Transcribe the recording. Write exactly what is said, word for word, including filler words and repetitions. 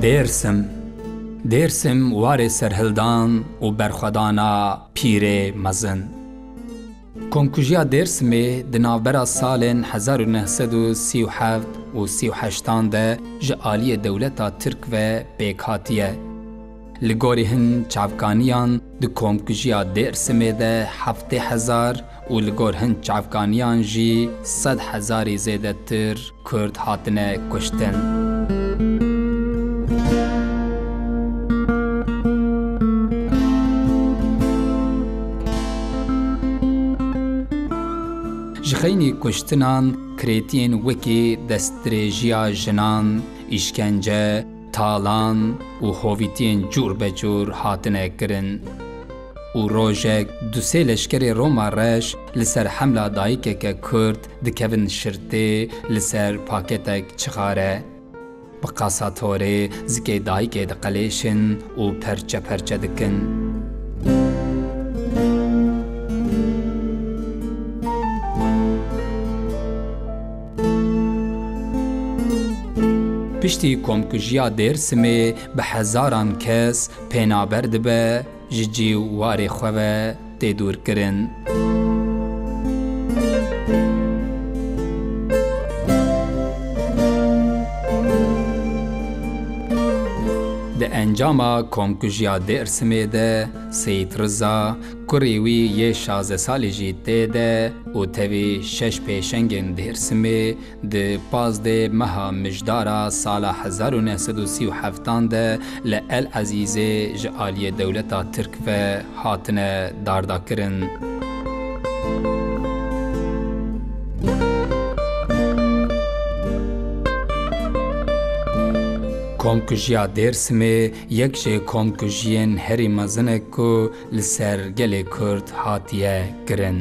Dêrsim. Dêrsim warê serhildan û berxwedana pîrê mezin. Komkujiya Dêrsimê di navbera salên hezar û neh sed û sî û heft û sî û heştan de ji aliyê dewleta Tirk ve pêk hatiye. Li gorî hin çavkaniyan di komkujiya Dêrsimê de heftê hezar û li gor hin çavkaniyan jî sed hezarî zêdetir Kurd hatine kuştin. Ji xeynî kuştinan kirêtiyên wekî destdirêjiya jinan, îşkence, talan û hovîtiyên cûr be cûr hatine kirin. Û rojek du sê leşkerê Roma Reş li ser hemla dayikeke Kurd dikevin şirtê li ser paketek çixare. Bi qasa torê zikê dayikê diqelêşin û perçe perçe dikin. Piştî komkujiya Dêrsimê bi hezaran kes pênaber dibe, ji cî û warê xwe ve tê dûrkirin. Di encama komkujiya Dêrsimê de Seyîd Riza, kurê wî yê şazdeh salî jî tê de û tevî şeş pêşengên Dêrsimê di pazdeh meha Mijdara sala hezar û neh sed û sî û heftan de li El Ezîzê ji aliyê dewleta Tirk ve hatine dardakirin. Komkujiya Dêrsimê yek ji komkujiyên herî mezin e ku li ser gelê Kurd hatiye kirin.